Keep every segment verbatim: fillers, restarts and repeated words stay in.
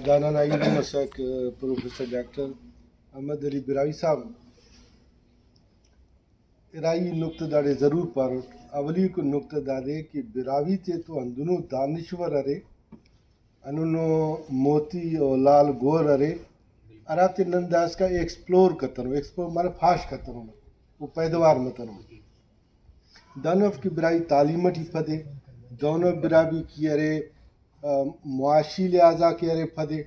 دانا نا ایلم ئسک، پروفیسر ڈاکٹر احمد علی براہوئی صاحب، ارا ای نقطہ داڑے ضرور پاروٹ۔ اولیکو نقطہ دادے کہ براہوئی تے تو ہندنو دانشور ارے، ہندنو موتی و لال گوہر ارے، ہراتے نن داسکا ایکسپلور کتنو، ایکسپلور معنی پاش کتنو، و پیدوار متنو۔ دہنو اف کہ براہوئی تعلیم ٹی پدے، دہنو براہوئی کہ ارے، آ، معاشی لحاظ آ کہ ارے پدے،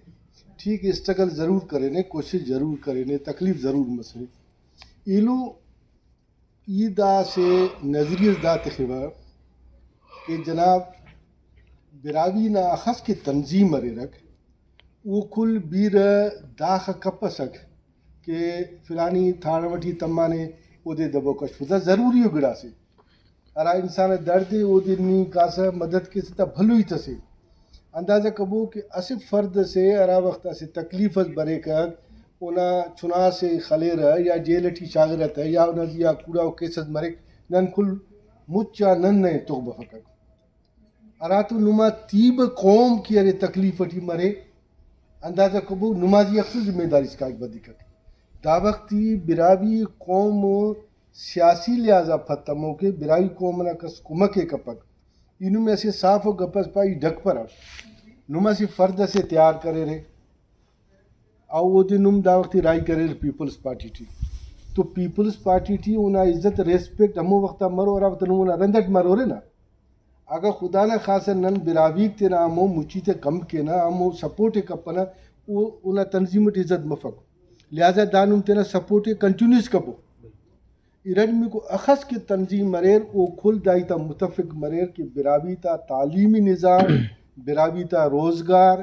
ٹھیک اسٹرگل ضرور کرینے، کوشش ضرور کرینے، تکلیف ضرور مسنے۔ ایلو ای دا اسہ نظریہ اس دا تخوہ کہ جناب، براہوئی نا اخس کہ تنظیم اریرک، او کل بیرہ داخہ کپسک کہ فلانی تھانہ ٹی تمانے، اودے دبو کش۔ دا ضروری ءُ گڑاسے، ہرا انسان ءِ درد ءِ، اودے نی کاسہ مدد کیسہ تا بھلو ہیت اسے۔ اندازہ کبو کہ اسہ فرد اسے ہرا وخت اسہ تکلیف اس بریکک، اونا چنا سے خلیرہ یا جیل ٹی شاغرہ تہ یا اونا زیہا کوڑا ءُ کیس اس مریک، نن کل مچ آ نن نہ ایتوخ بفکک۔ ہراتم نما تیبہ قوم کہ ارے تکلیف ٹی مرے، اندازہ کبو نما زی اخسو ذمہ داری اسکا ودیکک۔ دا وخت ای براہوئی قوم سیاسی لحاظ آ پد تموکے، براہوئی قوم ئنا کس کمک ءِ کپک۔ ای نمے اسہ صاف ءُ گپ ئس پا، ای ڈکپرہ۔ نم اسہ فرد ئسے تیار کریرے، او اودے نم دا وخت ای راہی کریر پیپلز پارٹی ٹی۔ تو پیپلز پارٹی ٹی اونا عزت ریسپیکٹ ہمو وخت آ مرو ہرا وخت نم اونا رند ئٹ مرورے نا۔ اگہ خدا نخواستہ نن براہوئیک تینا ہمو مچی تے کم کینہ، ہمو سپورٹ ءِ کپنہ، او اونا تنظیم ٹی عزت مفک۔ لہٰذا دا نم تینا سپورٹ ءِ کنٹینیوس کبو۔ ارٹمیکو اخس کہ تنظیم مریر، او کل دا ہیت آ متفق مریر کہ براہوئی تا تعلیمی نظام، براہوئی تا روزگار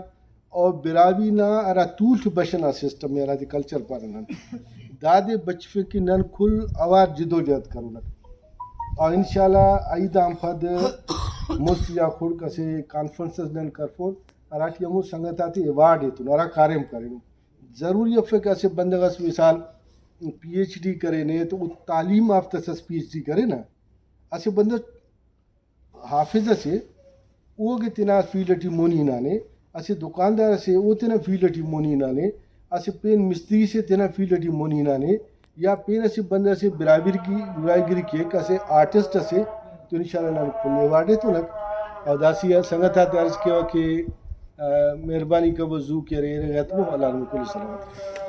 اور براہوئی نا ہرا تولٹ بش ئنا سسٹم ءِ، ہرادے کلچر پارہ نن، دادے بچفک کہ نن کل اوار جدوجہد کرونک۔ اور انشاءاللہ عید آن پد مست یا خڑک اسہ کانفرنس اس نن کرفون، ہراٹی ہمو سنگت آتے ایوارڈ ایتون، ہرا کاریم کرینو۔ ضروری افک اسہ بندغ اس مثال پی ایچ ڈی کرینے تو او تعلیم یافتہ اس پی ایچ ڈی کرے نا، اسہ بندغ حافظ اسے، او اگہ تینا فیلڈ ٹی مون ہنانے، اسہ دکاندار اسے، او تینا فیلڈ ٹی مون ہنانے، اسہ پین مستری سے تینا فیلڈ ٹی مون ہنانے، یا پین اسہ بندغ اسے براہوئی گری، براہوئی گری کیک، اسہ آرٹسٹ اسے، تو انشاءاللہ نن کل ایوارڈ ایتونک۔ اور داسہ سنگت آتے عرض کیوہ کہ، آ، مہربانی کبو زو کہ ارے ایرغ ایتبو، اللہ نمے کل سلامت۔